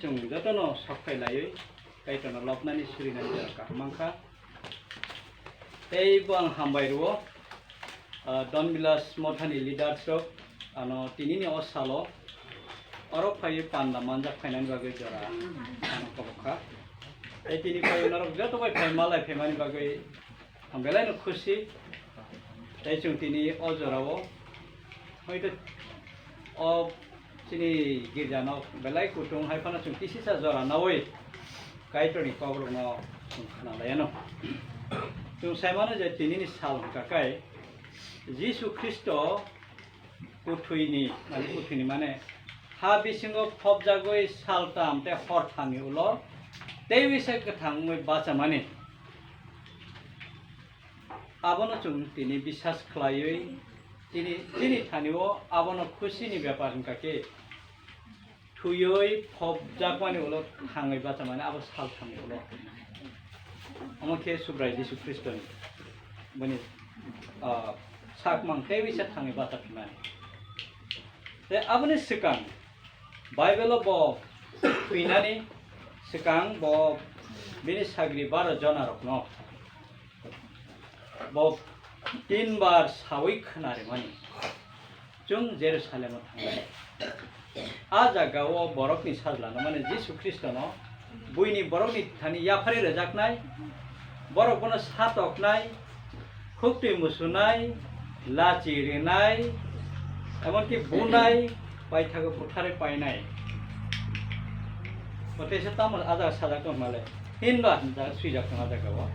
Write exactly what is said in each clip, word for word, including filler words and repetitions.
Chwng jotono sok phai laiwi Kaitorno lobnani surinani jora kaham mankha. Tei bo ang hambai rwo, ah, Don Bilas mothani leaders rok ano tinini o salo oro phaiwi panda manjak phainani bagwi jora ano kobok kha. Tei tini phaiwi norok joto bai phai malai phaimani bagwi ang belai no khusi. Tei chwng tini o jorao hoito o chini girja nok belai kutung hai phano chwng kisisa jora nawi Kaitorni kokrokno chwng khna lai ano. Chwng sai mano je tinini sal hwnkha khe Jisu Khristo kuthwini, mane kuthwini mane ha bisingo phobjagwi saltam tei horthamni ulo teiwi se kwthang wngwi bachamani. Abono chwng tini bisas khlaiwi tini, chini thani-o abono khusini bepar hwnkha khe thwiwi phobjakmani ulo thangwi bachamani abo salthamni ulo. Omo khe Subrai Jisu Khristoni bini, ah, sakmang teiwi se thangwi bachaphimani. Tei aboni swkang Bible-o bo thwinani swkang bo bini sagri baro jonarokno bo tinbar sawi khna rimani, "Chwng Jerusalem-o thangnai." A jaga-o borokni sajlano, mane Jisu Khristono buini borokni thani yapharwi rwjaknai, borok bono satoknai, khuktwi musunai, lachi rinai, emonki bunai, paithago butharwi painai. Bo teisa tamo a jaga sajak tongmale. Hinba hinjak swijak tong a jaga-o.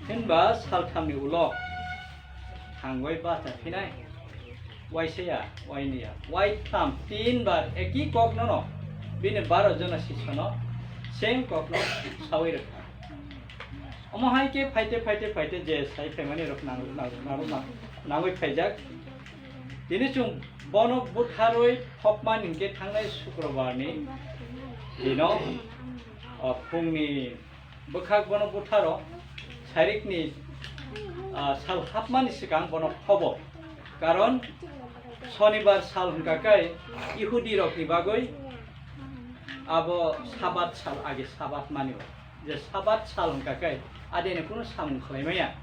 Hinba salthamni ulo thangwi bacha phinai. Waisa ya, waini ya. Waitham, tinbar eki kokno no bini baro jona sisono same kokno sawi rwkha. Omo hai khe phaite, phaite, phaite je sai phaimani rok nang, nang, nang, nang, nangwi phaijak. Tini chwng bono butharwi phobmani hinkhe thangnai Sukrobarni dino, o, phungni bwkhak bono butharo sarikni, ah, sal hapmani swkang bono phobo. Karon Sonibar sal hwnkha khe Ihudirokni bagwi abo Sabat sal age Sabat mani-o. Je Sabat sal hwnkha khe adini kunu samung khlai maya.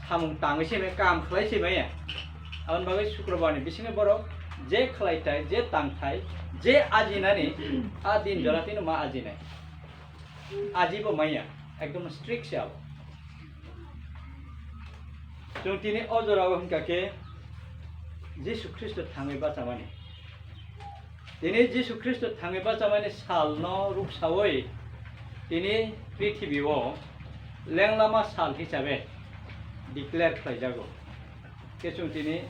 Samung tangwi se maya, kam khlai se maya. Aboni bagwi Sukrobarni bisingo borok je khlai thai, je tang thai, je ajinani a din jora tino ma ajinai. Ajibo maya, ekdom strict se abo. Chwng tini o jorao hwnkha khe Jisu Khristo thangwi bachamani. Tini Jisu Khristo thangwi bachamani salno ruksawi tini prithibio lenglama sal hisabe declare khlaijago. Khe chwng tini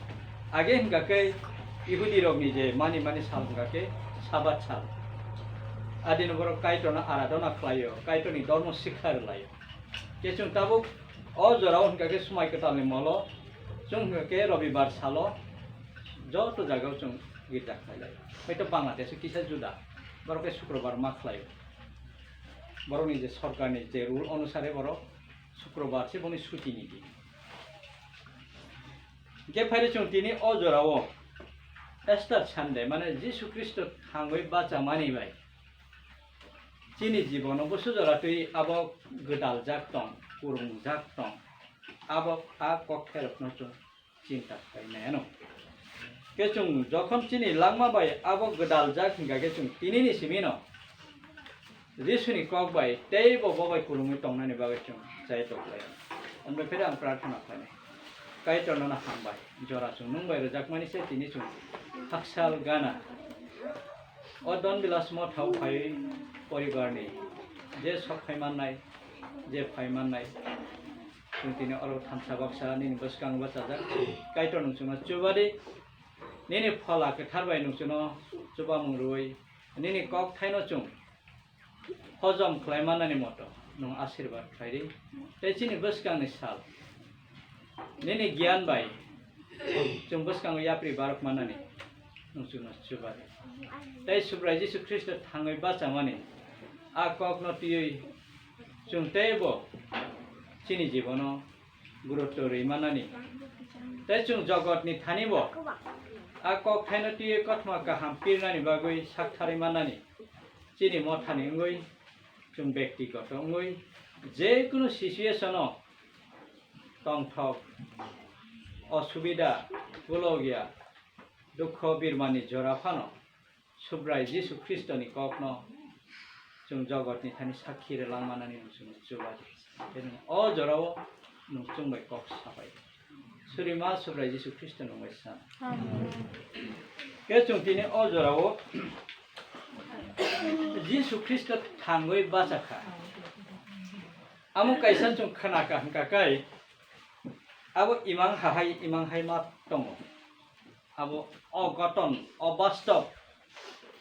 age hwnkha khe Ihudirokni je mani mani sal hwnkha khe Sabat sal. Adino borok Kaitorno aradhona khlaio, Kaitorni dhormo sikha rwlaio. Khe chwng tabuk o jorao hwnkha khe Swmai Kwtalni molo, chwng hwnkha khe Robibar salo joto jagao chwng girja khlailai. Hoito Bangladesh-o kisa juda, borok khe Sukrobar ma khlaio. Borokni je sorkarni je rule onusare borok Sukrobar se boni sutini din. Hingke phaidi chwng tini o jorao Easter Sunday, mane Jisu Khristo thangwi bachamani bai chini jibono busu jora twi abo gwdaljak tong, kwrwngjak tong, abo a kok kherokno chwng chinta khlai nai ano. Khe chwng jokhon chini langma bai abo gwdaljak hingka khe chwng tinini simino Jisuni kok bai teibo bo bai kwrwngwi tongnani bagwi chwng chai tok lai. Hwnbai phire ang prarthana khlainai. Kaitor nono hambai, jora chwng nwng bai rwjakmani se tini chwng hakchal gana. O Don Bilas Mothao phaiwi poribarni je sok phai mannai, je phai mannai, chwng tini oro thansa baksa nini bwskango bachajak. Kaitor nwng chwngno chubadi, nini Phola Kwthar bai nwng chwngno chubamung rwui, nini kokthaino chwng hojom khlai mannani moto nwng asirwad khlai di. Tei chini bwskangni sal nini giyan bai chwng bwskango yapri barok mannani nwng chwngno chuba di. Tei Subrai Jisu Khristo thangwi bachamani a kokno twiwi chwng teibo chini jibono gurutto rwi manani. Tei chwng jogotni thani bo a kok thaino twiwi kothoma kaham pirnani bagwi saktharwi manani. Chini mothani wngwi chwng bektigoto wngwi je kunu situation-o tongthok, osubida, gologya, dukho birmani jora phano Subrai Jisu Khristoni kokno chwng jogotni thani sakhi rwlangmanani nwng chwng chubaji. Tei nwng o jorao nwng chwng bai kok sabai. Surima Subrai Jisu Khristo nwng bai san. Amen. Khe chwng tini o jorao Jisu Khristo thangwi bachakha. Amo kaisa chwng khnakha hwnkha khe abo imang hahai imang hai ma tongo. Abo o goton, o bastob.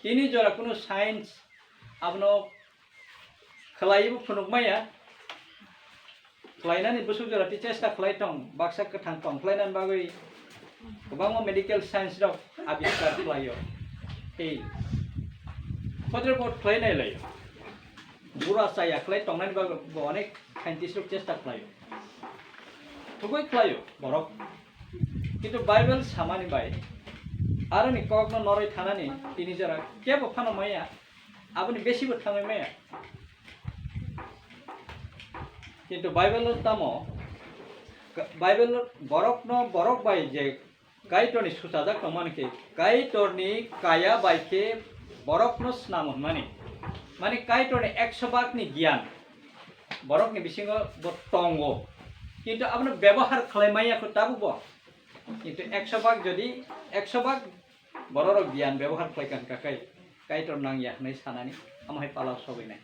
Tini jora kunu science abono khwlaiwi phunuk maya. Khwlainani bwswk jora tei chesta khwlai tong, baksa kwthang tong khwlainani bagwi kwbangma medical science rok abiskar khwlaio. Tei kodre bo khwlai nai laio. Bura chaya khwlai tongnani bagwi bo onek scientist rok chesta khwlaio. Thugwi khwlaio borok. Kintu Bible samani bai aroni kokno norwi thanani tini jora kebo phano maya, aboni besibo thangwi maya. Kintu Bible-o tamo, Bible borokno borok bai je Kaitorni suchajak tongmani khe, Kaitorni kaya bai khe borokno snam hwnmani. Mani Kaitorni ekso bakni giyan borokni bisingo bo tongo. Kintu abono bebohar khlai manya kho tabuk bo. Kintu ekso bak jodi, ekso bak bororok giyan bebohar khlai kha hwnkha khe, Kaitor nang ya hwnwi sanani, amo hai palao sogwi nai.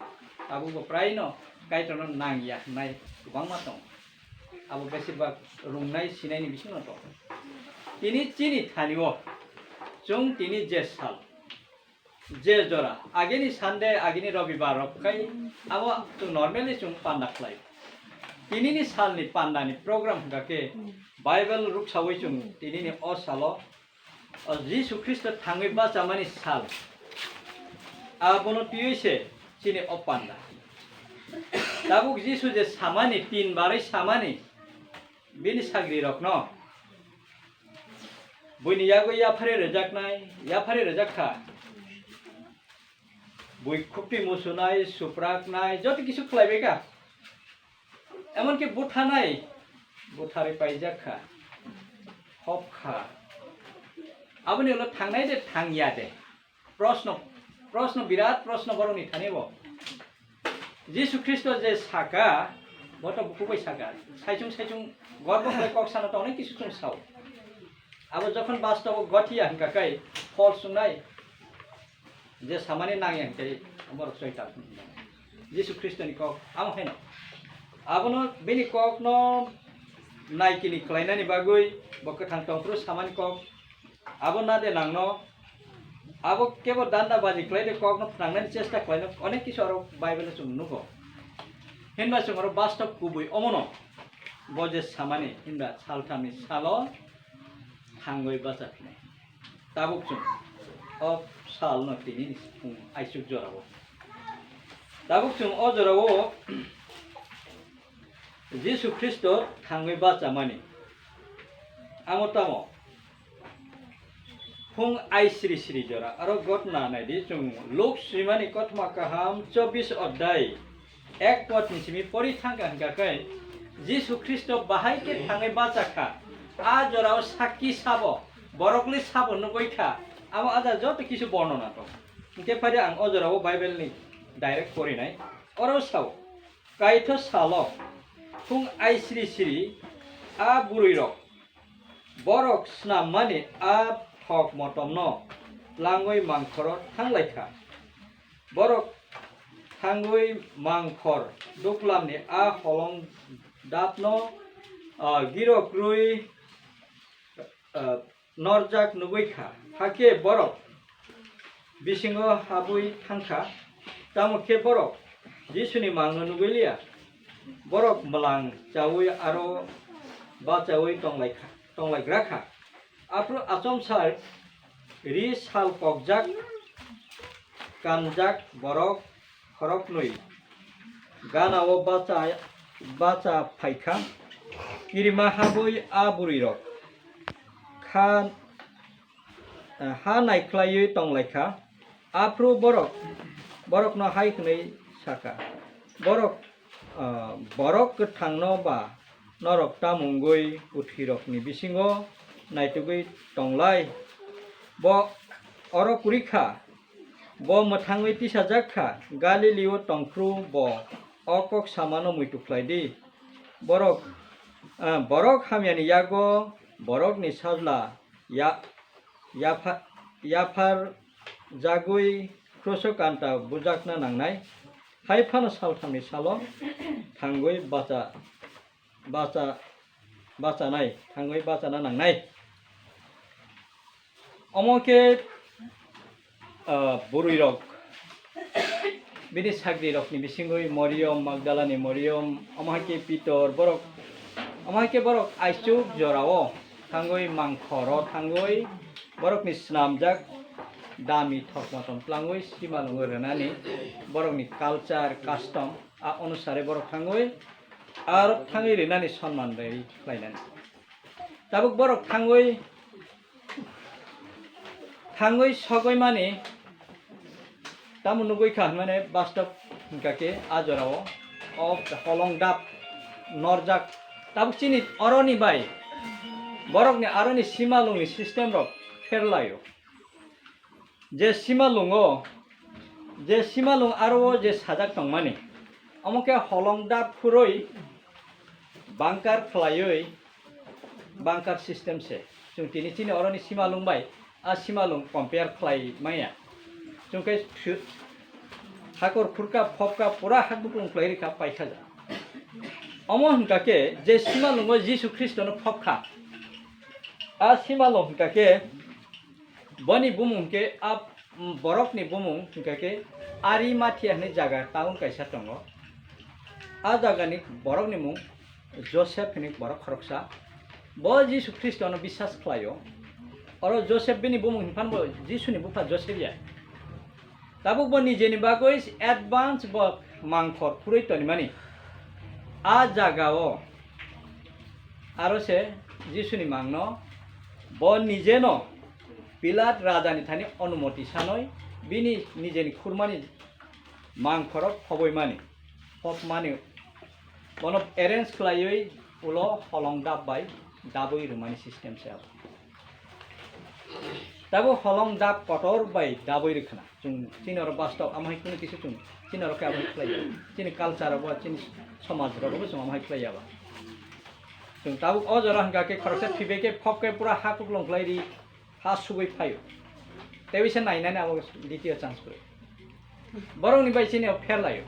Tabuk bo praino Kaitorno nang ya hwnai kwbangma tongo. Abo besibak rungnai sinaini bisingo tongo. Tini chini thani-o chwng tini je sal, je jora, agini Sunday, agini Robibar rok khai abo chwng normally chwng panda khlai. Tinini salni pandani program hwnkha khe Bible ruksawi chwng tinini o salo O Jisu Khristo thangwi bachamani sal, abono twiwi se chini o panda. Tabuk Jisu je samani, tin barwi samani, bini sagrirokno buini yagwi yaphari rwjaknai, yaphari rwjak kha. Bui khukti musunai, supraknai, joto kisu khlaibai kha. Emonki buthanai, butharwi paijak kha, hop kha. Aboni ulo thangnai de, thangya de? Proshno, proshno, birat proshno borokni thani bo. Jisu Khristo je saka, bo to bukhuk bai saka. Saichung saichung gorbo khlai kok sana to onek kisu chwng sao. Abo jokhon bastobo gothiya hwnkha khe, phol sungnai. Je samani nangya hwnkhe borok soitan. Jisu Khristoni kok amo haino. Abono bini kokno naikini khlainani bagwi bo kwthang tongphuru samani kok. Abo nade nangno, abo kebo danda baji khlaide kokno phnangnani chesta khlaino, onek kisu aro Bible-o chwng nugo. Hinba chwng aro bastob kubui omono, bo je samani hinba salthamni salo thangwi bachaphinai. Tabuk chwng o salno tini ni sipung aisuk jorao. Tabuk chwng o jorao Jisu Khristo thangwi bachamani. Amo tamo? Phung ai sri sri jora. Aro gotna naidi chwng Luk swimani kothoma kaham chobbish odhyay. Ek podni simi pori thangkha hwnkha khe, Jisu Khristo bahai khe thangwi bachakha. A jorao sakki sabo, borokni sabo nugwi kha. Abo aja joto kisu bornona tong. Hwnkhe phai de ang o jorao Bible ni direct porinai. Oro sao, kaitho salo, phung ai sri sri, a bwrwirok, borok snammani a thok motomno langwi mangkhoro thanglaikha. Borok thangwi mangkhor duklamni a holong dapno, ah, girok rwi, ah, norjak nugwi kha. Hakhe borok bisingo habwi thangkha. Tamo khe borok Jisuni mangno nugwi liya. Borok mwlang chaui aro bachaui tonglai kha, tonglaigra kha. Aphuru achomsa ri sal kokjak kanjak borok khoroknwi ganao bacha, bacha phaikha. Kirima habwi a bwrwirok kha, ha naikhlaiwi tonglaikha. Aphuru borok borokno hai hwnwi sakha, "Borok, ah, borok kwthangno ba norok tamo wngwi kwthwirokni bisingo naitugwi tonglai? Bo oro kwrwi kha, bo mwthangwi tisajak kha, Galilio tongphuru bo o kok samano muitu khlai di. Borok, ah, borok hamyani yago borokni sajla ya-, yapha-, yapharjagwi kruso kanta bujakna nangnai, hai phano salthamni salo thangwi bacha, bacha, bachanai, thangwi bachana nangnai." Omo khe, ah, bwrwirok, bini sagrirokni bisingwi Moriom, Magdalani Moriom, omo hai khe Pitor, borok, omo hai khe borok aichuk jorao thangwi, mangkhoro thangwi, borokni snamjak dami thokma tong tlangwi simalungo rwnani, borokni culture, custom, a onusare borok thangwi, aro thangwi rwnani sonman bai khlainani. Tabuk borok thangwi, thangwi sogwi mani tamo nugwi kha hwnmani bastob hwnkha khe a jorao o holong dap norjak. Tabuk chini oroni bai borokni aroni simalungni system rok pherlaio. Je simalungo, je simalung aro o je sajak tongmani, omo khe holong dap phurwi bangkar khlaiwi, bangkar system se. Chwng tini chini oroni simalung bai a simalung compare khlai maya. Chwng khe phi-, hakor khurka, phopka, pura hakbuklung khlai rikha, paikha ja. Omo hwnkha khe je simalungo Jisu Khristono phopkha, a simalung hwnkha khe Boni bumung hwnkhe a, mm, borokni bumung hwnkha khe Arimathia hwnwi jaga town kaisa tongo. A jagani borokni mung Joseph hwnwi borok khoroksa. Bo Jisu Khristono biswas khlaio. Oro Joseph bini bumung hwnphano bo Jisuni bupha Joseph ya. Tabuk bo nijeni bagwi advance bo mangkhor phurwi tonimani. A jagao aro se Jisuni mangno bo nijeno Pilat rajani thani onumoti sanwi bini nijeni khurmani mangkhoro phobwi mani, phobmani, bono arrange khlaiwi ulo holong dab bai dabwi rwmani system se abo. Tabuk holong dab kotor bai dabwi rwkhwna. Chwng chini oro bastob amo hai kunu kisa chwng chini oro khe abo hai khlaiya. Chini culture rogo, chini somaj rogo bo chwng amo hai khlaiya ba. Chwng tabuk o jora hwnkha khe khoroksa thwibai khe phok khe pura ha kuklung khlai ri, ha sugwi phaio. Tei bisa nai nani abo ditiyo chance kwrwi. Borokni bai chini o pher laio.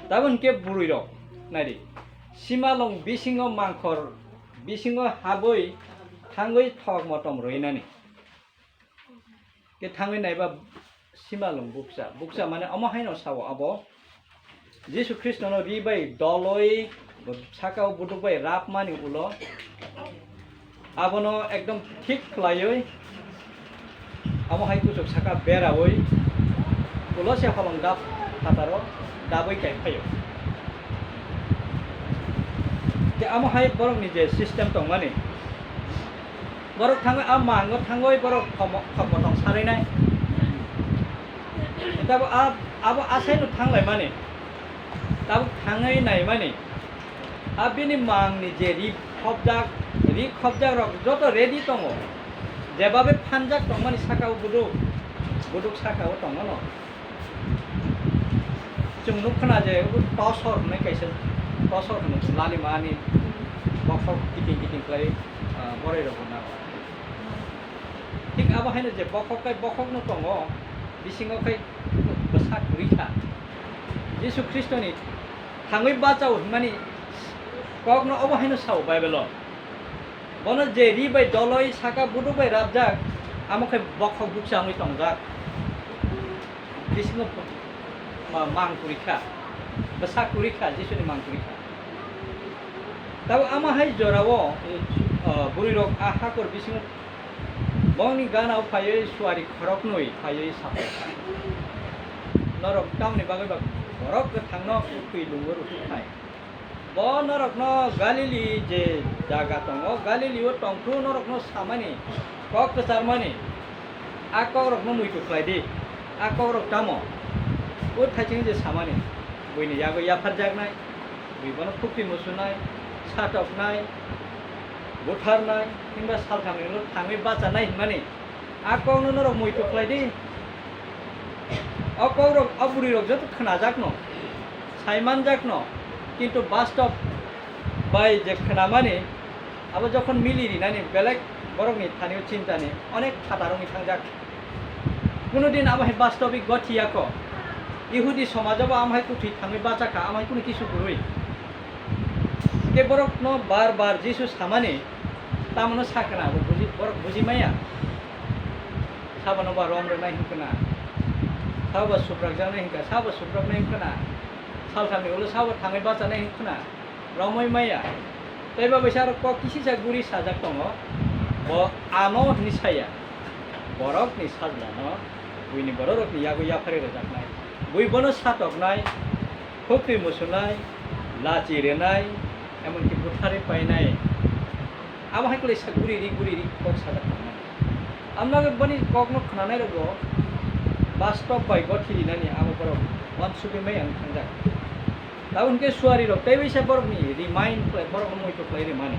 Tabuk hwnkhe bwrwi rok nai di. Simalung bisingo mangkhor bisingo habwi thangwi thok motom rwinani. Khe thangwi naiba simalung bukcha. Bukcha mane omo haino sao abo. Jisu Khristono ri bai doloi, sakao buduk bai rapmani ulo. Abono ekdom thik khlaiwi, omo hai kuchuk saka berawi, ulo se holong dab phataro dabwi kai phaio. Tei omo hai borokni je system tongmani, borok thangwi a mango thangwi borok khomo-, khokmo tong sarwi nai. Tabuk a-, abo asaino thanglaimani, tabuk thangwi naimani, a bini mangni je ri khobjak, ri khobjak rok joto ready tongo, jebabe phanjak tongmani sakao buduk, buduk sakao tongo no. Chwng nuk khna je, o tosor hwnwi kaisa, tosor hwnwi chwng lalimani bokhok kiting kiting khlai, ah, boroi rok hwnna. Thik abo haino je bokhok kai bokhokno tongo, bisingo khai bwsa kwrwi kha. Jisu Khristoni thangwi bachao hwnmani kokno obo haino sao Bible-o. Bono je ri bai doloi saka buduk bai rapjak, amo khe bokhok bukcha wngwi tongjak. Bisingo ma-, mang kwrwi kha, bwsa kwrwi kha, Jisuni mang kwrwi kha. Tabuk amo hai jorao, eh, bwrwi rok a hakor bisingo bongni ganao phaiwi suari khoroknwi phaiwi sapai kha, "Norok tamni bagwi ba borok kwthangno ukhwi lungo rwkuk hai?" Bo norokno Galili je jaga tongo, Galilio tongphuru norokno samani, kok kwcharmani, a kokrokno muitu khlai di. A kokrok tamo? O thaiching je samani, buini yago yapharjaknai, bui bono khukti muchunai, satoknai, butharnai, himba salthamni ulo thangwi bachanai hinmani. A kokno norok muitu khlai di. O kokrok, o bwrwirok joto khnajakno, saimanjakno, kintu bastob bai je khnamani, abo jokhon mili rinani belek borokni thanio chintani onek phataro wngwi thangjak. Kuno din abo hai bastobik gothiya kho. Ihudi somajobo amo hai kuthwi thangwi bachakha, amo hai kunu kisu kwrwi. Hwnkhe borokno bar bar Jisu samani, tamono sakha na, abo buji-, borok buji maya. Sabo no ba rom rwnai hwn khna, sabo ba suprakjaknai hwn kha, sabo supraknai hwn khna, salthamni ulo sabo thangwi bachanai hwn khna, romwi maya. Tei ba baisa aro kok kisisa guri sajak tongo, bo ano hwnwi saya, borokni sajlano buini bororokni yago yapharwi rwjaknai, bui bono satoknai, khukti muchunai, lachi rwnai, emonki butharwi painai. Abo hai kwlai sa guri ri, guri ri kok sajak tongmani. Amno boni kokno khnanai rogo bastob bai gothi rinani abo borok uansugwi mai ang thangjak. Tabuk hwnkhe suari rok tei waisa borokni remind khlai, borokno muitu khlai rimani.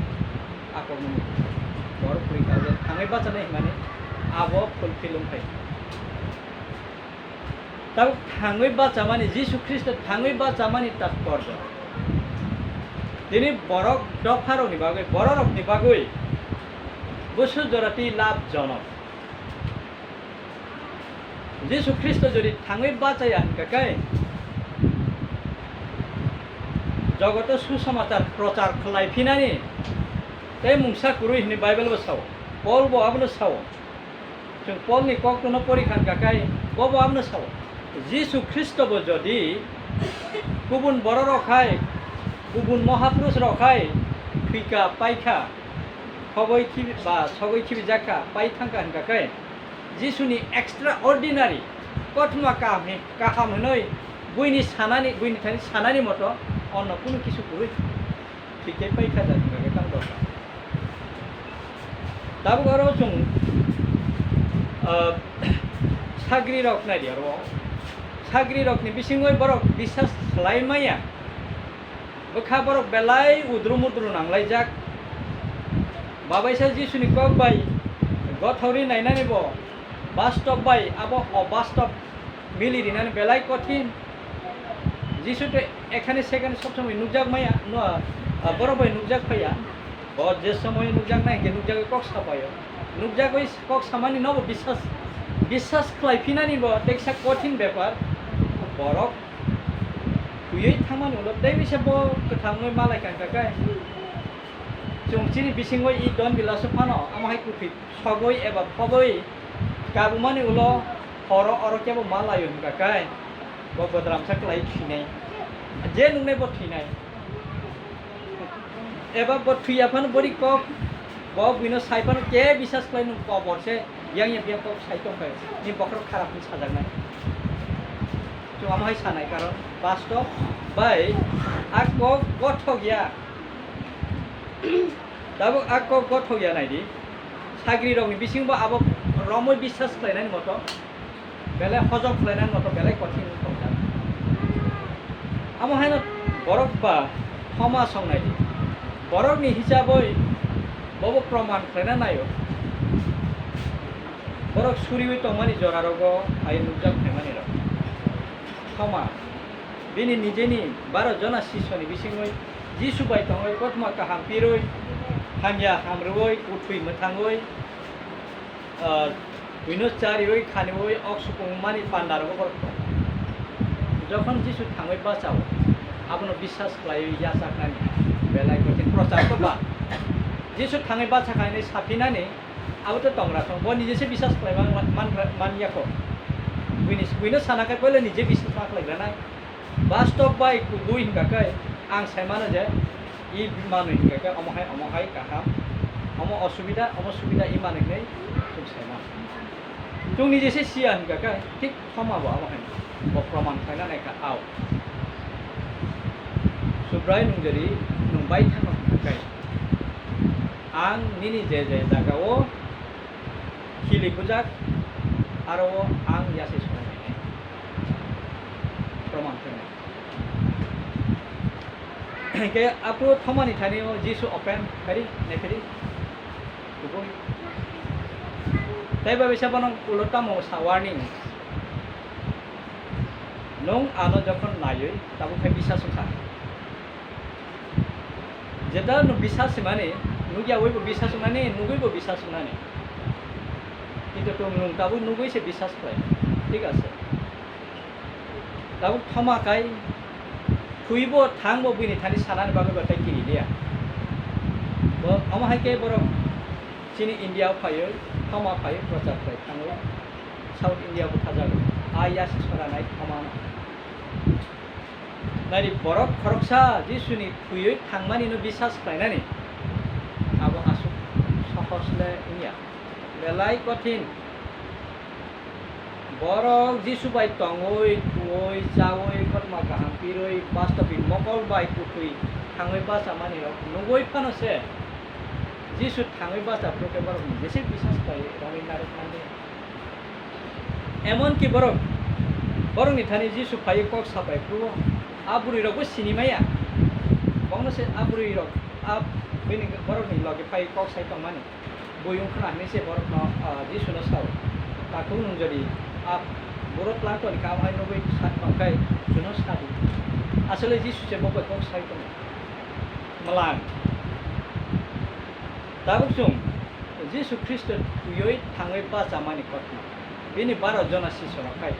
A kokno muitu khlai. Borok kwrwi kha je thangwi bachanai hinmani abo fulfill wngphai. Tabuk thangwi bachamani, Jisu Khristo thangwi bachamani tatporjo. Tini borok dopharokni bagwi, bororokni bagwi busu jorati labhjonok. Jisu Khristo jodi thangwi bachaya hwnkha khe, jogoto susamachar prochar khlai phinani tei mungsa kwrwi hwnwi Bible bo sao, Paul bo abono sao. Chwng Paul ni kokno pori kha hwnkha khe, bo bo abono sao. Jisu Khristo bo jodi kubun borok rok hai, kubun mohapurush rok hai thwikha, paikha, khogwi khibi ba sogwi khibi jakha, pai thangkha hwnkha khe, Jisuni extraordinary kothoma kaham hi-, kaham hwnwi buini sanani, buini thani sanani moto onno kunu kisu kwrwi. Thwikhe paikha jani bagwi tamo dorkar. Tabuk aro chwng, ah, sagrirok naidi aro. Sagrirokni bisingwi borok bisas khlai maya. Bwkha borok belai udru mudru nanglaijak. Babaisa Jisuni kok bai gothorwi nainani bo bastob bai abo obastob mili rinani belai kothin. Jisu to ekhane sekhane sob somoi nukjak maya, no, ah, borok bai nukjak phaiya. Bo je somoi nukjaknai hwnkhe nukjagwi kok sapaio. Nukjagwi kok samani nobo bisas, bisas khlai phinani bo teksa kothin bepar. Borok thwiwi thangmani ulo tei bisa bo kwthangwi malai kha hwnkha khe. Chwng chini bisingo i don bilaso phano amo hai kwthwi sogwi eba phobwi kabumani ulo horo oro kebo ma laio hwnkha khe, bo bodramsa kwlai thwinai. Je nuknai bo thwinai. Eba bo thwiya phano bori kok, bo buino sai phano ke bisas khlai nung kobor se, yang ya biya kok sai tong khe, ni bokhorok kharap ni sajaknai. Chwng amo hai sanai karon, bastob bai a kok gothok ya. Tabuk a kok gothok ya naidi. Sagrirokni bisingbo abo romwi bisas khlainani moto, belai hojom khlainani moto belai kothin wng tongkha. Amo haino borok ba Thoma song naidi. Borokni hisabwi bobo proman khlaina naio. Borok suriwi tongmani jorarogo hai nukjak phaimani rok. Thoma, bini nijeni baro jona sisoni bisingwi Jisu bai tongwi kothoma kaham pirwi, hamya hamrwui, kuthwi mwthangwi, ah, buino chariwi, khaniwi, ok supung mani pandarogo borok tongo. Jokhon Jisu thangwi bachao, abono bisas khlaiwi yachaknani belai kothin prochar ko ba. Jisu thangwi bachakha hinwi saphinani, abo to tongra thong, bo nije se bisas khlai man, man, man, man ya kho. Buini, buino sana khe puila nije bisas ma khlai granai. Bastob bai kubui hwnkha khe ang sai mano je, i manwi hwnkha khe omo hai, omo hai kaham, omo osubida, omo subida i manwi hinwi chwng sai mano. Chwng nije se siya hwnkha khe thik Thoma bo abo hai bo proman khlaina naikha, ao. Subrai nung jodi nung bai thangma hwnkha khe, ang nini je je jagao khili bujak, aro o ang yasi swnamnai. Proman khe nai. Hingke aphuru thomani thani o Jisu open khairi, naiphiri. Kubui. Tei bai bisa bono ulo tamo sa warning. Nwng ano jokhon naiwi, tabuk khe bisas wngkha. Jeta nwng bisas wngmani, nukyawibo bisas wngmani, nugwibo bisas wngmani. Kintu nwng tabuk nugwi se bisas khlai. Thik ase. Tabuk thoma kai, thwibo thangbo bini thani sanani bagwi bo tei kiri liya. Bo, omo hai khe borok chini India o phaiwi, thoma phaiwi prochar khlai thangwi South India butharjago. A yasi soranai thoma no. Nari borok khoroksa Jisuni thwiwi thangmani no bisas khlainani abo aswk sohos le wngya. Belai kothin. Borok Jisu bai tongwi, thuwi, chawi, kothoma kaham pirwi, bastopik mokol bai kuthwi thangwi bachamanirok nugwi phano se Jisu thangwi bacha phuru khe borokni jesik bisas khlai rwngwi narwk mani. Emonki borok, borokni thani Jisu phaiwi kok sapai phuru a bwrwirokbo sini maya. Bongno se a bwrwirok a bini borokni logi phaiwi kok sai tongmani. Bui wngkhwna hinwi se borokno, ah, Jisuno sao, "Takhuk nwng jodi a buro tlangtoni kamo hai nugwi sa tongkhe, chwngno sa di." Aswkle Jisu se bo bai kok sai tongo. Mwlang. Tabuk chwng Jisu Khristo thwiwi thangwi bachamani kothoma. Bini baro jona sisorok khai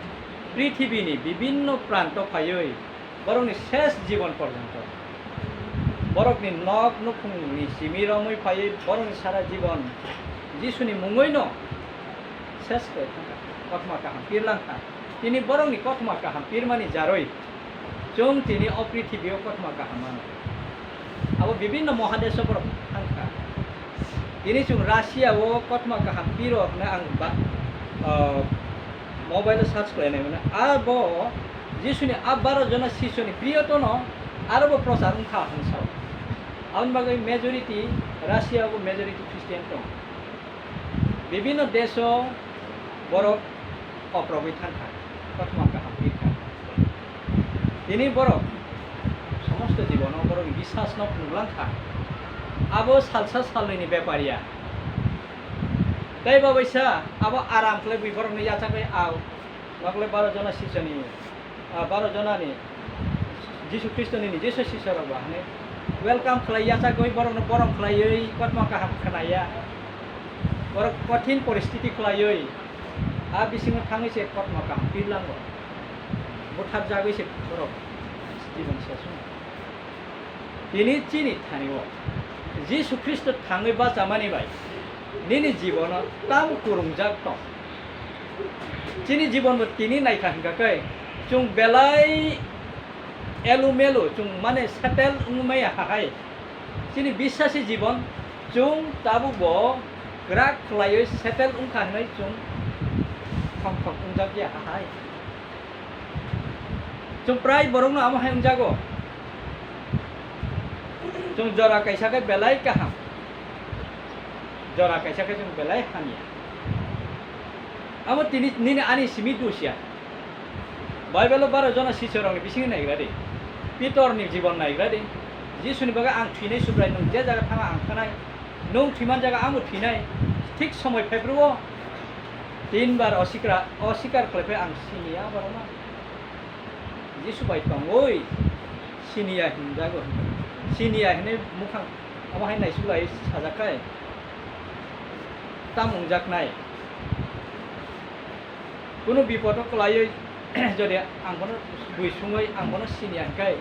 prithibini bibinno pranto phaiwi borokni ses jibon porjonto borokni nok nukhungni simi romwi phaiwi borokni sara jibon Jisuni mungwino ses khlai thangkha, kothoma kaham pirlangkha. Tini borokni kothoma kaham pirmani jarwi chwng tini o prithibio kothoma kaham mano. Abo bibinno mohadesh borok thangkha. Tini chwng Russia o kothoma kaham piro hwnwi ang ba, ah, mobile o search khlainai mano. Abo Jisuni a baro jona sisoni priyotono arobo prochar wngkha hwn sao. Aboni bagwi majority Russia o majority Christian tong. Bibinno desho borok oprobwi thangkha, kothoma kaham pirkha. Tini borok somosto jibono borokni biswasno phunuklang kha. Abo salsa salnwini bepar ya. Tei bo baisa abo aram khlai bui borokno yachakwi au, nokle baro jona sisoni, ah, baro jonani Jisu Khristo nini Jisu sisorok ba hwnwi welcome khlai yachagwi borokno borom khlaiwi kothoma kaham khwnaya. Borok kothin poristiti khlaiwi a bisingo thangwi se kothoma kaham pirlango. Butharjagwi se borok jibon sesung. Tini chini thani-o Jisu Khristo thangwi bachamani bai nini jibono tamo kwrwngjak tong? Chini jibonbo tini naikha hwnkha khe, chwng belai elu melu, chwng mane settle wngmaya hahai. Chini biswasi jibon chwng tabukbo kwrak khlaiwi settle wngkha hwnwi chwng thong thong wngjak ya hahai. Chwng prai borokno amo hai wngjago. Chwng jora kaisa khe belai kaham, jora kaisa khe chwng belai hamya. Amo tini, nini ani simi dusya. Bible o baro jona sichorokni bisingo naigra di. Pitor ni jibon naigra di. Jisu ni bagwi, "Ang thwinai Subrai, nwng je jaga thangma ang thanai. Nwng thwiman jaga amo thwinai." Thik somoi phaiphuru o tinbar osikra, osikar khlaiphai ang siniya borokno. Jisu bai tongwi siniya hinjago. Siniya hinwi mukhang amo hai naisuk lai sajak khai tam wngjaknai. Kunu bipodo kwlaiwi jodi ang bono bui sungwi ang bono siniya hinkhai,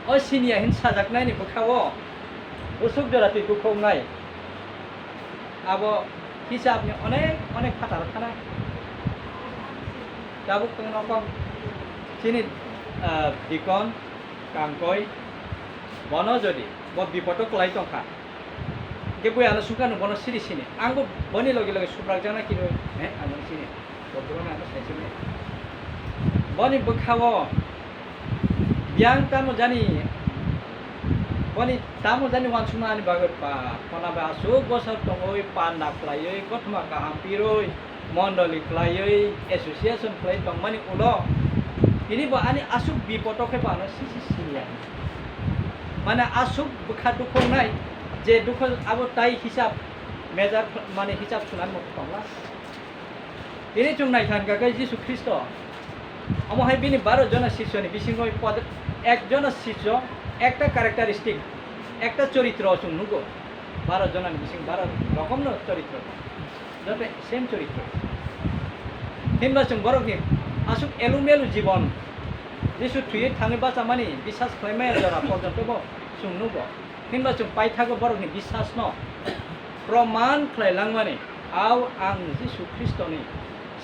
o siniya hin sajaknaini bwkhao bwswk jora twi bukhuknai. Abo hisabni onek onek phataro thanai. Tabuk tongno kok chini, ah, dikon, kangkoi, bono jodi bo bipodo kwlai tongkha, hingke bui ano sungkha nwng bono siri sini. Angbo boni loge loge suprakjakna kini, he, ang bono sini. Bo borokno ano sai sini. Boni bwkhao biyang tamo jani Boni tamo jani uansukna ani bagwi pa, khona bai aswk bosor tongwi panda khlaiwi, kothoma kaham pirwi, mondoli khlaiwi, association khlai tongmani ulo tini bo ani aswk bipodo khe bo ano sisi siliya. Mane aswk bwkha dukhu wngnai je dukhu abo tai hisab mejar mane hisab sunani motho tongla. Tini chwng naikha hwnkha khe Jisu Khristo, omo hai bini baro jona sisyoni bisingo pod-, ek jona sisyo ekta characteristic, ekta choritro chwng nugo. Baro jonani bising baro rokomno choritro tong. Joto same choritro. Himba chwng borokni aswk elu melu jibon, Jisu thwiwi thangwi bachamani bisas khlaimaya jora porjonto bo chwng nugo. Himba chwng paithago borokni bisasno proman khlai langmani, "Ao ang Jisu Khristoni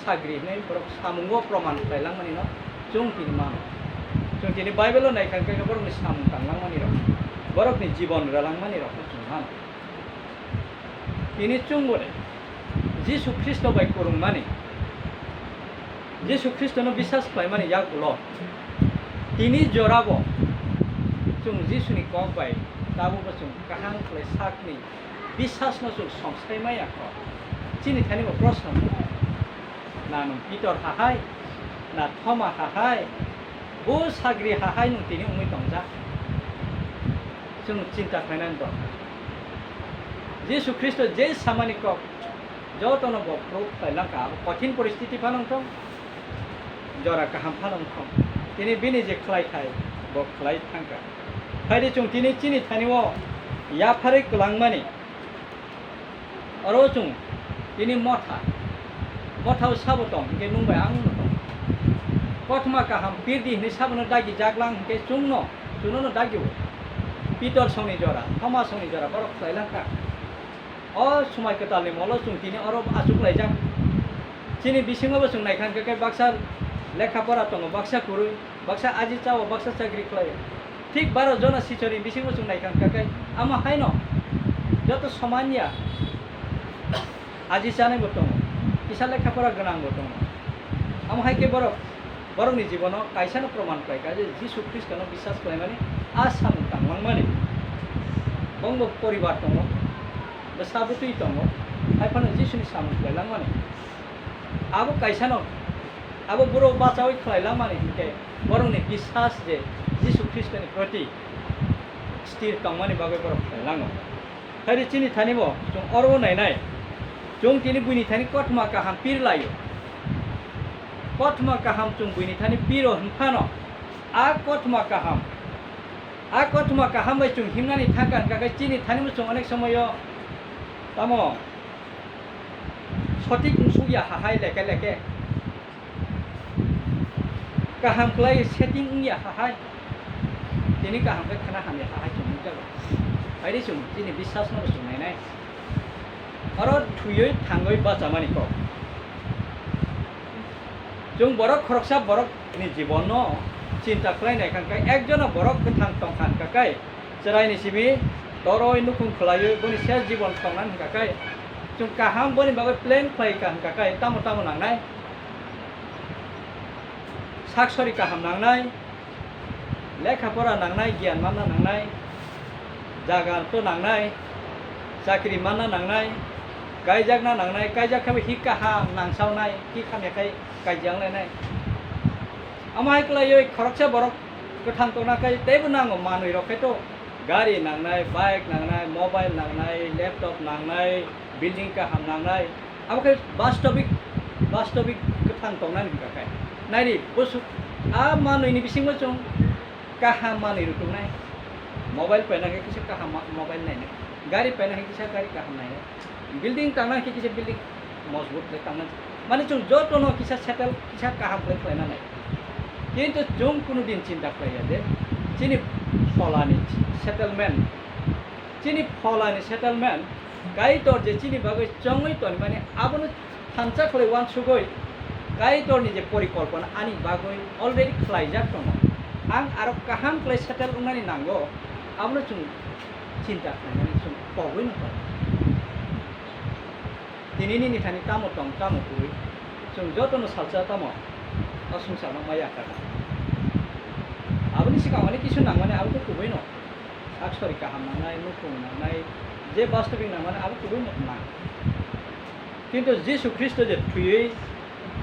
sagri," hwnwi borok samungo proman khlai langmanino chwng tini mano. Chwng tini Bible-o naikha hwnkhe borokni samung tang langmanirok, borokni jibon rwlangmanirokno chwng mano. Tini chwngbo de Jisu Khristo bai kwrwngmani, Jisu Khristono bisas khlaimani yagulo tini jorabo chwng Jisuni kok bai tabukbo chwng kaham khlai sakni bisasno chwng songsai maya kho. Chini thani bo proshno, na nwng Pitor hahai, na Thoma hahai, bo sagri hahai nwng tini wngwi tongjak? Chwng chinta khlainani dorkar. Jisu Khristo je samani kok, jotono bo proof khlai langkha, abo kothin poristiti phano wngthong, jora kaham phano wngthong, tini bini je khlai khai, bo khlai thangkha. Phaidi chwng tini chini thani-o yapharwi kwlangmani, oro chwng tini motha, motha-o sabo tong, hinkhe nwng bai ang no tong. Kothoma kaham pirdi hinwi sabono dagi jak lang hinkhe chwngno, chwngno no dagi-o. Pitor songni jora, Thoma songni jora, borok khlai langkha. O swmai kwtalni molo chwng tini oro achuk laijak. Chini bisingo bo chwng naikha hwnkhe khe baksa lekha pora tongo, baksa kwrwi, baksa aji chao, baksa chakri khlaio. Thik baro jona sichori bisingo chwng naikha hwnkhe khe amo haino joto soman ya. Aji chanai bo tongo, kisa lekha pora gwnang bo tongo. Amo hai khe borok Borokni jibono kaisano proman khlaikha je Jisu Khristono biswas khlaimani a samung tanglangmani. Bongbo poribar tongo, bwsa bwtwi tongo, hai phano Jisuni samung khlailangmani. Abo kaisano, abo buro bachaui khlailangmani hinkhe borokni biswas je Jisu Khristoni proti sthir tongmani bagwi borok khlailango. Hairi chini thani bo chwng oro nainai. Chwng tini buini thani kothoma kaham pir laio. Kothoma kaham chwng buini thani piro hwnphano, a kothoma kaham, a kothoma kaham bai chwng himnani thangkha hwnkha khe chini thani bo chwng onek somoyo tamo sotik wngsukya hahai leke leke. Kaham khlai setting wngya hahai. Tini kaham khe khna hamya hahai chwng nukjago. Hairi chwng chini biswas no bo chwng nainai. Oro thwiwi thangwi bachamani kok. Chwng borok khoroksa borokni jibon no chinta khlai nai kha khe, ekjono borok kwthang tong kha khe, chwraini simi toroi nukhung khlaiwi boni ses jibon tongnani hwnkha khe, chwng kaham boni bagwi plan khlai kha hwnkha khe, tamo tamo nangnai? Sak sori kaham nangnai, lekha pora nangnai, giyan manna nangnai, jaga to nangnai, chakri manna nangnai, kaijakna nangnai, kaijak khe bo hi kaham nangsaunai, hi khamya khai kaijak lainai. Amo hai kwlaiwi khoroksa borok kwthang tongna khe teibo nango manwi rok khe to gari nangnai, bike nangnai, mobile nangnai, laptop nangnai, building kaham nangnai. Abo khe bastobik, bastobik kwthang tongnani hwnkha khe. Naidi, bwswk a manwini bisingo chwng kaham manwi rwtwngnai. Mobile paina khe kisa kaham ma-, mobile nainai. Gari paina khe kisa gari kaham nainai. Building tangna khe kisa building mojbut khe tangna. Mane chwng jotono kisa settle, kisa kaham khe khlaina nai. Kintu chwng kunu din chinta khlaiya je chini pholani settlement, chini pholani settlement, Kaitor je chini bagwi chongwi tonmani abono thansa khlai uansugwi Kaitorni je porikolpona ani bagwi already khlaijak tongo. Ang aro kaham khlai settle wngnani nango, abono chwng chinta khlainani chwng pogwi no tongo. Tini nini thani tamo tong, tamo kwrwi, chwng jotono salsa tamo o swngcharno ma yakar. Aboni swkang ani kisu nangmani abo khe kubui no. Aksori kaham nangnai, nukhung nangnai, je bastobik nangmani abo kubui nang. Kintu Jisu Khristo je thwiwi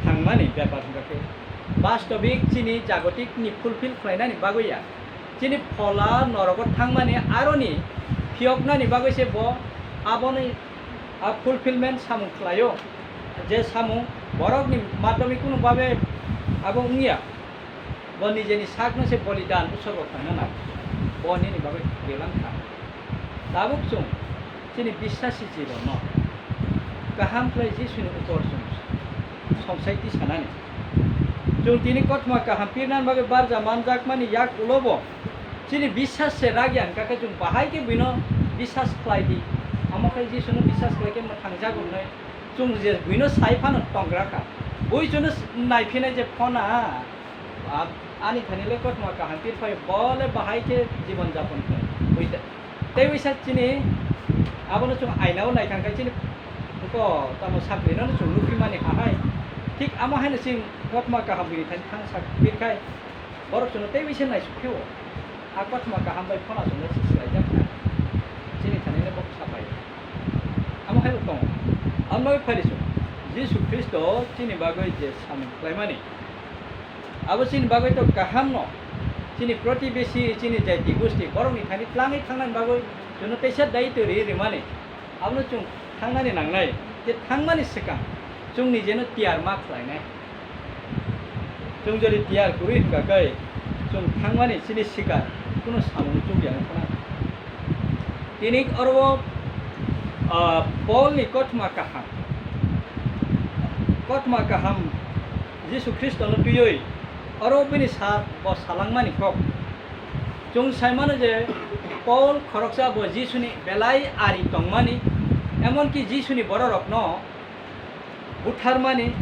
thangmani bepar hwnkha khe bastobik chini jagotik ni fulfill khlainani bagwi ya. Chini phola norogo thangmani aroni phiyoknani bagwi se bo aboni a fulfillment samung khlaio. Je samung borokni madhyome kunu babe abo wngya. Bo nijeni sakno se bolidan utsorgo khlaina nango. Bo nini bagwi relang kha. Tabuk chwng chini biswasi jibono kaham khlai Jisuni upor chwng songsaiti sanani. Chwng tini kothoma kaham pirnani bagwi barja manjakmani yak ulobo chini biswas se ragya hwnkha khe chwng bahai khe buino biswas khlai di. Omo khe Jisuno biswas khlai khe mwthang jago hwnwi chwng je buino sai phano tonggra kha. Bui chwngno naiphinai je phona. Ab-, ani thani le kothoma kaham pir phai, bo le bahai khe jibon japon khlai. Buita-, tei uisa chini abono chwng aina o nai thang khe chini ko tamo sakri no chwng nukhi mani ahai. Thik amo haino chwng kothoma kaham bini thani thang sak pir khai. Borok chwngno tei uisa naisuk khe o. A kothoma kaham bai phona chwngno se swlai jak kha. Chini thani le bo sapai. Amo hai bo tongo. Amo bai phai rw chwng. Jisu Khristo chini bagwi je samung khlaimani. Abo chini bagwi to kaham no, chini protibesi, chini jati gusti, borokni thani tlangwi thangnani bagwi chwngno teisa daitwi rwi rwmani. Abono chwng thangnani nangnai, je thangmani swkang chwng nijeno tiyar ma khlainai. Chwng jodi tiyar kwrwi hwnkha khe, chwng thangmani chini swkang kunu samung chukya wngkha na. Tini oro, ah, Paul ni kothoma kaham, kothoma kaham Jisu Khristo no twiwi oro bini sa bo salangmani kok. Chwng sai mano je Paul khoroksa bo Jisuni belai ari tongmani, emonki Jisuni bororokno butharmani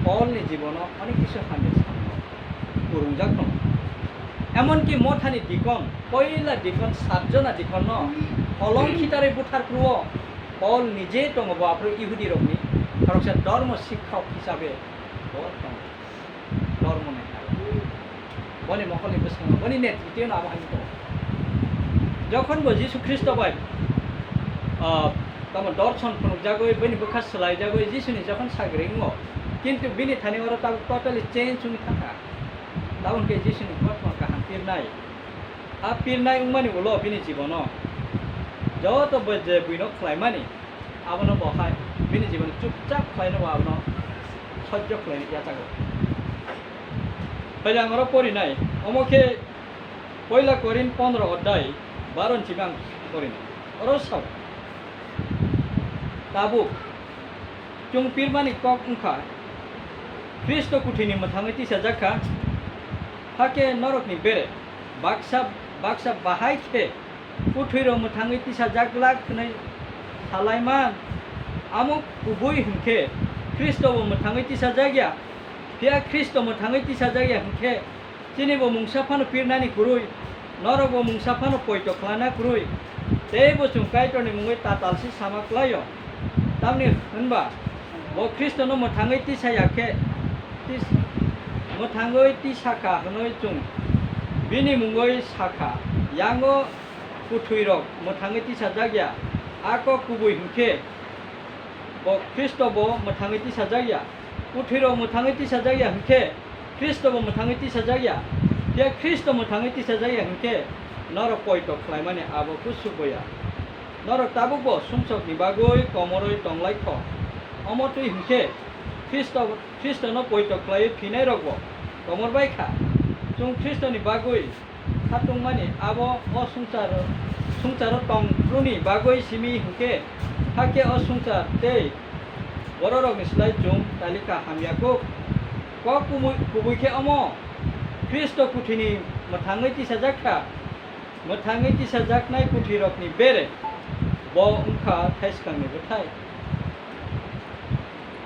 Paulni jibono onek kisu hamya samung kwrwngjak tongo. Emonki mothani dikon, poila dikon, satjona dikonno holong khitarwi buthar phuru-o Paul nije tongo, bo aphuru Ihudirokni khoroksa dormo sikhok hisabe bo tongo. Dormo neta. Boni mokolni bwskango, boni netritwno abo hai tongo. Jokhon bo Jisu Khristo bai, ah, tamo dorson phunukjagwi, bini bwkha swlaijagwi, Jisuni jokhon sagri wngo, kintu bini thani oro tabuk totally change wngwi thangkha. Tabuk hwnkhe Jisuni kothoma kaham pirnai. A pirnai wngmani ulo bini jibono joto bo je buino khlaimani, abono bo hai bini jibono chupchap khlaino bo abono sojjo khlaina yachago. Phai ang oro porinai, omo khe poila Korin pondro odhyay baro ni simi ang porinai. Oro sao, tabuk chwng pirmani kok wngkha, Khristo kuthwini mwthangwi tisajak kha, hakhe norokni bere baksa baksa bahai khe kuthwirok mwthangwi tisajak glak hwnwi salaiman. Amo kubui hwnkhe Khristo bo mwthangwi tisajak ya, phiya Khristo mwthangwi tisajak ya hwnkhe chini bo mungsa phano pirnani kwrwi, norok bo mungsa phano poito khlaina kwrwi, tei bo chwng Kaitorni mungwi tatalsi sama klaio. Tamni hwnba bo Khristono mwthangwi tisa ya khe, tis-, mwthangwi tisa kha hwnwi chwng bini mungwi sa kha. Yango kuthwirok mwthangwi tisajak ya, a kok kubui hwnkhe bo Khristo bo mwthangwi tisajak ya. Kuthwirok mwthangwi tisajak ya hwnkhe Khristo bo mwthangwi tisajak ya. Phiya Khristo mwthangwi tisajak ya hwnkhe norok poito khlaimani abo kuchuk bo ya. Norok tabuk bo sumsokni bagwi komorwi tong lai kho. Omo twi hwnkhe Khristo, Khristono poito khlaiwi phinai rok bo komor bai kha. Chwng Khristoni bagwi khatungmani abo o swngchar, swngcharo tong phuruni bagwi simi hwnkhe, hakhe o swngchar tei bororokni slai chwng talika hamya kuk. Kok kubui, kubui khe omo, Khristo kuthwini mwthangwi tisajak kha. Mwthangwi tisajaknai kuthwirokni bere bo wngkha thaiskangni bwthai.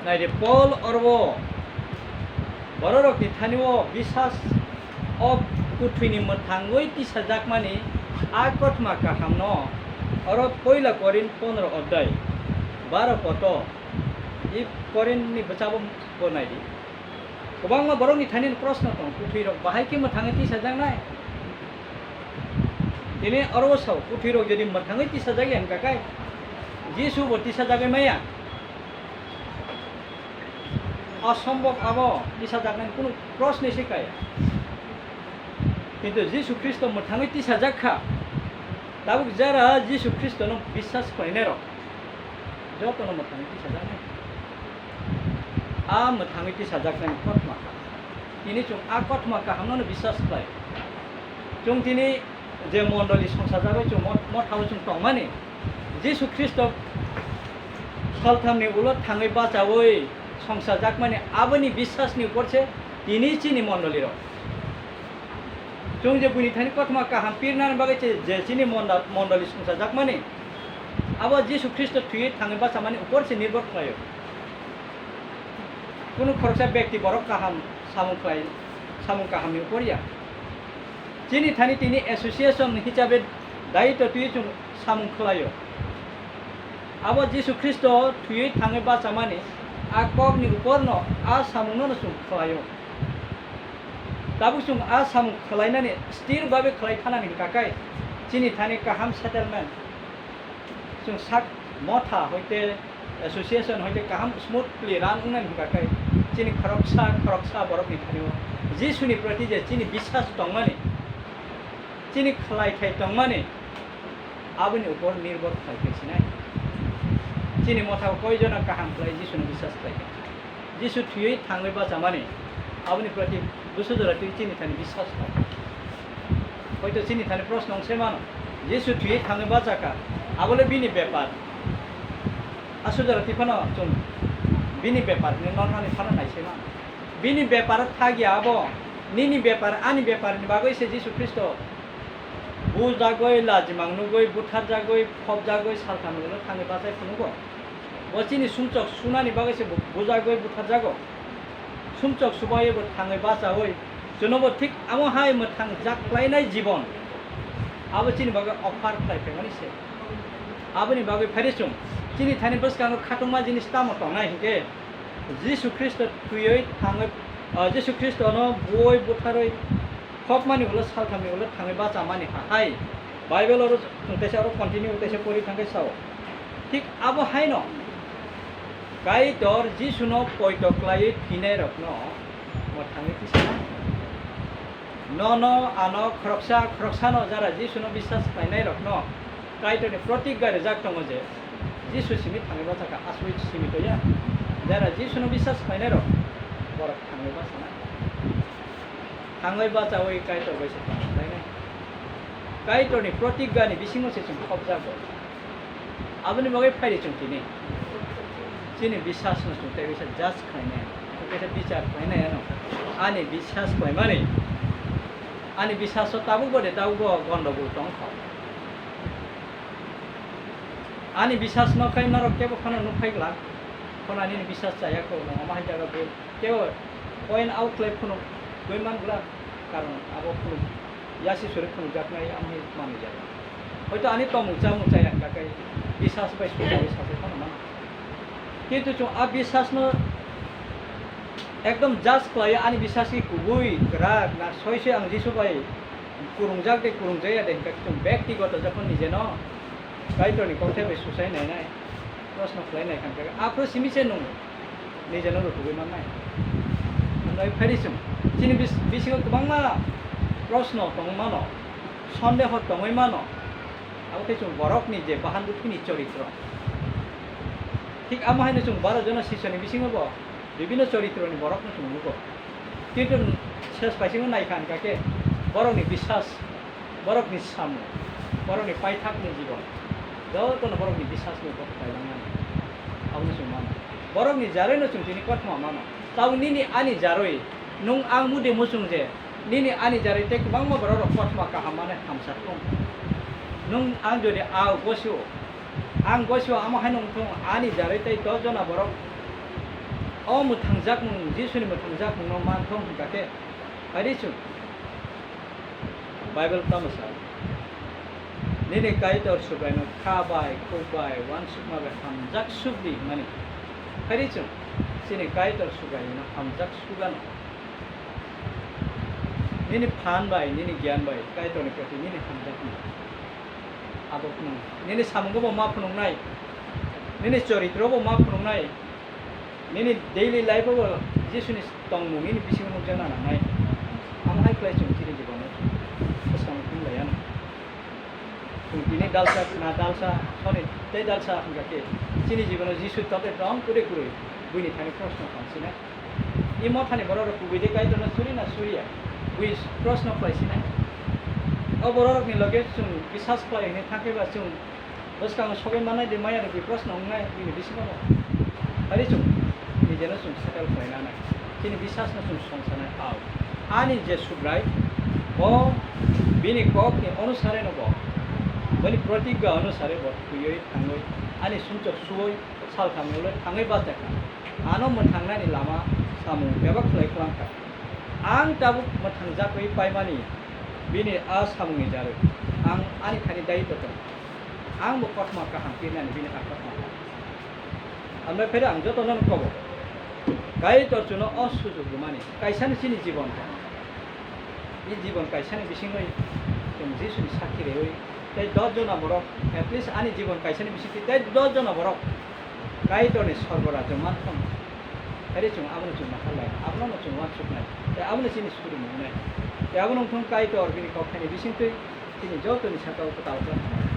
Nai di, Pol oro bororokni thani-o bisas o kuthwini mwthangwi tisajakmani a kothoma kahamno oro poila Korin pondro odhyay baro poto, i Korinni bwchabo bo nai di. Kwbangma borokni thani-o proshno tongo, kuthwirok bahai khe mwthangwi tisajaknai? Tini oro o sao, kwthwirok jodi mwthangwi tisajak ya hwnkha khe, Jisu bo tisajagwi maya. Asombob abo tisajaknani kunu proshno se kaya. Kintu Jisu Khristo mwthangwi tisajak kha. Tabuk jara Jisu Khristono biswas khlainairok jotono mwthangwi tisajaknai. A mwthangwi tisajaknai kothoma kaham. Tini chwng a kothoma kahamno biswas khlai. Chwng tini je mondoli songsajagwi chwng mo-, mothao chwng tongmani, Jisu Khristo salthamni ulo thangwi bachaui songsajakmani aboni biswasni upor se tini chini mondolirok. Chwng je buini thani kothoma kaham pirnani bagwi che-, je chini monda-, mondoli songsajakmani, abo Jisu Khristo thwiwi thangwi bachamani upor se nirbhor khlaio. Kunu khoroksa bekti borok kaham samung khlai, samung kahamni upor ya. Chini thani tini association hisabe daitw twiwi chwng samung khlaio. Abo Jisu Khristo thwiwi thangwi bachamani a kokni uporno a samungno chwng khlaio. Tabuk chwng a samung khlainani sthir babe khlai thanani hwnkha khe chini thani kaham settlement. Chwng sak motha hoite association hoite kaham smoothly run wngnani hwnkha khe chini khoroksa khoroksa borokni thani-o Jisuni proti je chini biswas tongmani, chini khlai thai tongmani aboni upor nirbhor khlai khe sinai. Chini motha koi jona kaham khlai Jisuni biswas khlai khe. Jisu thwiwi thangwi bachamani, aboni proti bwswk jora twi chini thani biswas khlai. Hoito chini thani proshno wng se mano, Jisu thwiwi thangwi bachakha, abole bini bepar. Aswk jora twi phano chwng bini bepar hinwi nornani phano nai se mano. Bini bepar thagya abo, nini bepar, ani bepar ni bagwi se Jisu Khristo bujagwi, lajimang nugwi, butharjagwi, phobjagwi, saltham ulo thangwi bachai phunugo. Bo chini sumchok sunani bagwi se bu-, bujagwi butharjago. Sumchok subaiwi bo thangwi bachaui, chwngno bo thik amo hai mwthang jak khlainai jibon abo chini bagwi offer khlai phaimani se. Aboni bagwi phai chwng chini thani bwskango khatungma jinis tamo tongnai hinkhe Jisu Khristo thwiwi thangwi, ah, Jisu Khristono buwi butharwi Khopmani ulo salthamni ulo thangwi bachamani hai Bible oro chwng teisa oro continue teisa pori thangkhe sao. Thik abo haino Kaitor Jisuno poito khlaiwi thwinairokno mwthangwi tisana. Nono ano khoroksa khoroksano jara Jisuno biswas khlainairokno Kaitorni protigga rijak tongo je Jisu simi thangwi bachakha, aswk simi toya. Jara Jisuno biswas khlainairok borok thangwi bachana. Thangwi bachaui Kaitor bai se tonglainai. Kaitorni protiggani bisingo se chwng khopjago. Aboni bagwi phaidi chwng tini. Chini bisasno chwng tei bisa judge khlainai, tei bisa bichar khlainai ano. Ani bisas khlaimani, ani bisaso tabukbo de tabukbo gondogol tongkha. Ani bisasno khai norok kebo phano nukhai glak, phano ani bisas chaya kho, omo hai jaga bo. Tei o point out khlai phunuk gwi man glak, karon abo phunuk yasi suri phunukjaknai amo hai manwi jago. Hoito ani tongmung chamung chaya hwnkha khe bisas bai sujaui sapai phano mano. Kintu chwng a bisasno ekdom judge khlaiwi ani bisas khe kubui kwrak na soi soi ang Jisu bai kwrwngjak de kwrwngjaya de hwnkha khe chwng bektigoto jokhon nijeno Kaitorni kokthai bai susai nainai, proshno khlai nai kha hwnkha khe aphuru simi se nwng nijeno rutugwi mannai. Hwnwi phaidi chwng chini bis-, bisingo kwbangma proshno tongwi mano, sondeho tongwi mano, abo khe chwng borokni je bahan buthini choritro. Thik amo haino chwng baro jona sisoni bisingo bo bibinno choritroni borokno chwng nugo. Kintu ses paisingo naikha hwnkha khe borokni bisas, borokni samung, borokni paithakni jibon, jotono borokni bisasni upor kailangnani. Abono chwng mano. Borokni jarwino chwng tini kothoma mano. Tabuk nini ani jarwi, nwng ang mudi muchung je, nini ani jarwi tei kwbangma bororok kothoma kaham manwi hamsa thung. Nwng ang jodi a gosio, ang gosio amo haino wngthung, ani jarwi tei dos jona borok o mwthangjakmung, Jisuni mwthangjakmungno manthung hwnkha khe, phaidi chwng. Bible tamo sa, "Nini Kaitor Subraino kha bai, khuk bai, uansukma bai hamjak sukdi," hwnmani. Phaidi chwng, chini Kaitor Subraino hamjak sugano. Nini phan bai, nini giyan bai, Kaitorni proti nini hamjakma. Abo phunuk. Nini samungo bo ma phunuknai. Nini choritro bo ma phunuknai. Nini daily life o bo Jisuni tongmung nini bisingo nukjakna nangnai. Amo hai khlai chwng chini jibono bwskang phunuk laiya no. Chwng tini dalsa, na dalsa, soni tei dalsa hwnkha khe chini jibono Jisu tongkhe tong kwrwi kwrwi buini thani proshno tongsinai. I mothani borok rok kubui de Kaitorno suri na suriya? Bui proshno khlai sinai. O borok rokni loge chwng bisas khlai hwnwi thangkhe ba chwng bwskango sogwi mannai de maya de bui proshno wngnai bini bisingo bo. Ari chwng nijeno chwng settle khlai nanai. Chini bisasno chwng songsanai ao. Ani je Subrai, bo bini kokni onusare no bo, bini protigga onusare bo thwiwi thangwi ani sumchok suwi saltham ulo thangwi bachakha. Ano mwthangnani lama samung bebak khlai kwlangkha. Ang tabuk mwthangjagwi paimani bini a samungni jarwi ang ani thani daitw tong. Ang bo kothoma kaham pirnani bini a kothoma kaham. Amno phere ang jotono kobo. Kaitor chwngno o sujok rwmani. Kaisani chini jibon tong. I jibon kaisani bisingwi chwng Jisuni sakhi rwi tei dos jona borok, at least ani jibon kaisani bisingtwi tei dos jona borok Kaitorni sorgo rajyo manthong. Pheri chwng abono chwng naharlai, abono chwng uansuknai, tei abono chini suri nungnai. Tei abono wngthong Kaitor bini kokthani bisingtwi chini jotoni sakao kwtal khe.